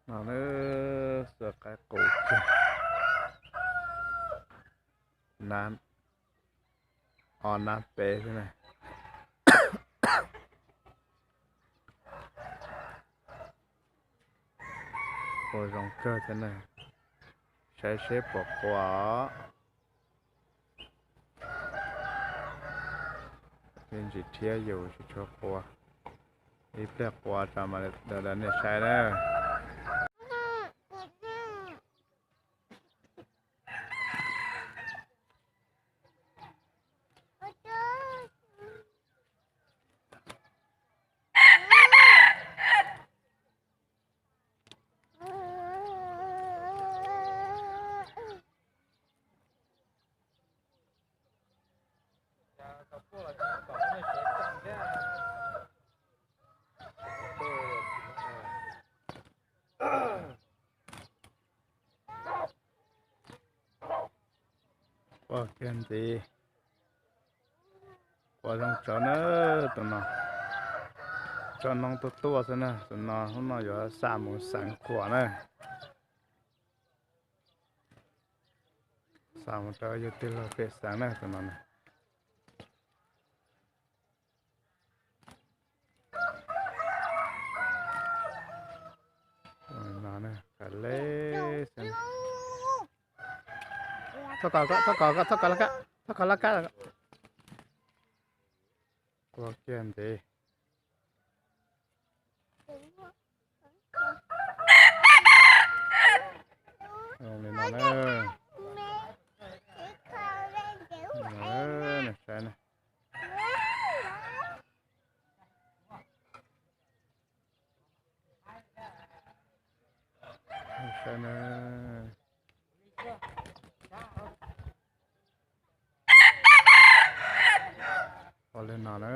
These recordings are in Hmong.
No na, xuas qaib qus kiag, nab, o nab peb xwb na. Qua zoo kawg thiab na, saib seb puas qua. Ib ntsis thiab yus tsis tshua qua, ib pliag qua tso mas niam saib na. Qua kiag ntxiv. Qua zoo tsawv na, tus no. Tso noob tuaj tuaj xwb na, tus no hnub no yuav xa mus xeev quas na. Xa mus rau yus tij laug pem xeev na, tus no na. Thoj kos, thoj kos, thoj kos laj kab, thoj kos laj kab. Qua kiag ntxiv. Li no na. Saib na. Saib na. Ua li no na.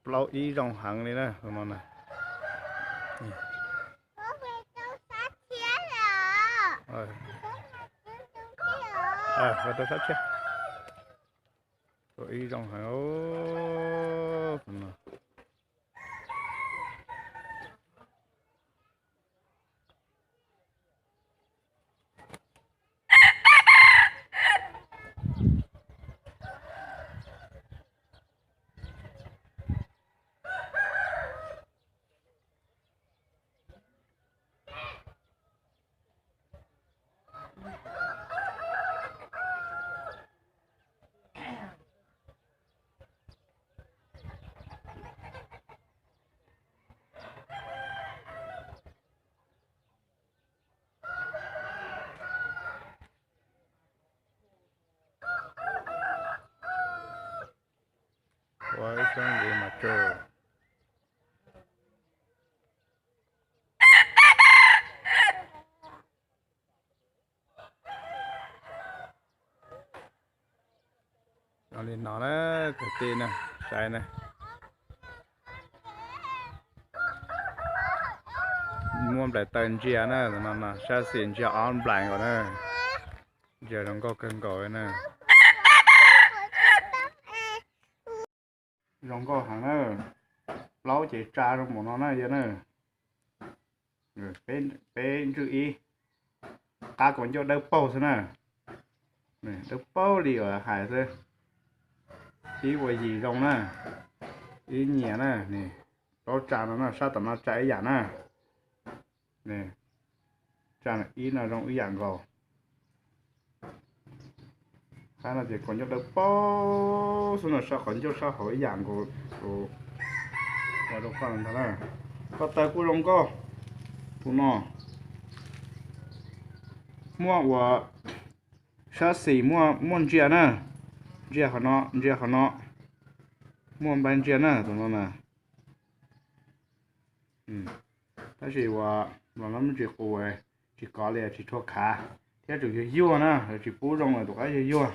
Plaub ib zoo heev li na, tus no na. Rau sab tshiab. Plaub ib zoo heev. Ua ib sab ntxiv mas tsuag. Li no na, kwv tij na, saib na. Muab nplaim taw ntsia na, no sab xis ntsia ob nplaim nkaus na. Ntsia zoo nkauj kawg nkaus na. Zoo nkauj heev na. Plaub ces tsa zoo npaum no na yog na. Peb ntswj ib, qab kaus ncauj dawb paug xwb na. Dawb paug li uas hais xwb. Ib ua yim zoo na, ib nyiam na. Plaub tsa no na, sab tom no tsa ib yam na. Tsa ib no zoo ib yam nkaus. Qab no ces kaus ncauj dawb paug xwb no, sab qhov ncauj sab hauv ib yam nkaus. Ua rau koj ntag na. Koj taw kuj zoo nkauj. Tus no muaj ua sab xis muaj ntsia na. Ntsia qhov no, ntsia qhov no. Muaj nplaim ntsia na tus no na. Tab sis uas los no me ntsis qus, tsis kov li, tsis tshua khav thiab, tseem yuag yuag na, tsis pub zoo lawm, tus qaib yuag yuag.